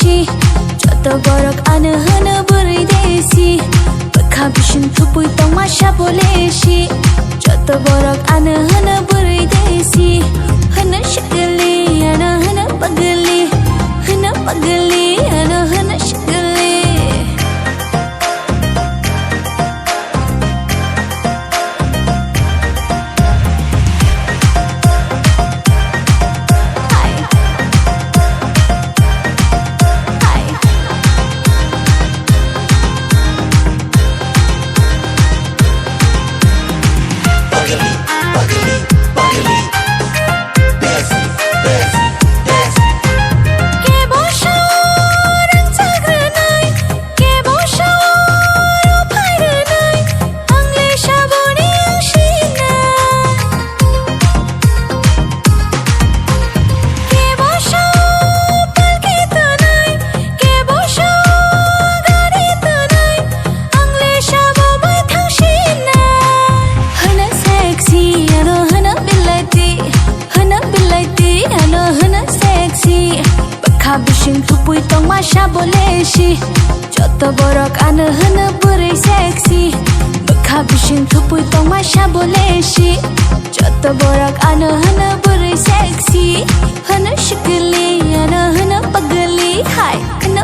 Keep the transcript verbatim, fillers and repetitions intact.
Joto borok ano hwno bwrwi desi. Bwkha bising thupui tongma sabo lesi. Joto borok ano hwno bwrwi desi. Hwno sikili, ano hwno pagli. Hwno pagli, ano hwno sikili. Kebo sao rangchak rwnai, kebo sao rw phai rwnai, ang le saboni ang sina. Kebo sao palki twnai, kebo sao gari twnai, ang le sabo bai thang sina. Hwno sexy, ano hwno bilati, hwno bilati, ano hwno sexy. Bwkha bising thupui tongma sabo lesi. Joto borok ano hwno bwrwi sexy. Bwkha bising thupui tongma sabo lesi. Joto borok ano hwno bwrwi sexy. Hwno sikili, ano hwno pagli, hai, hwno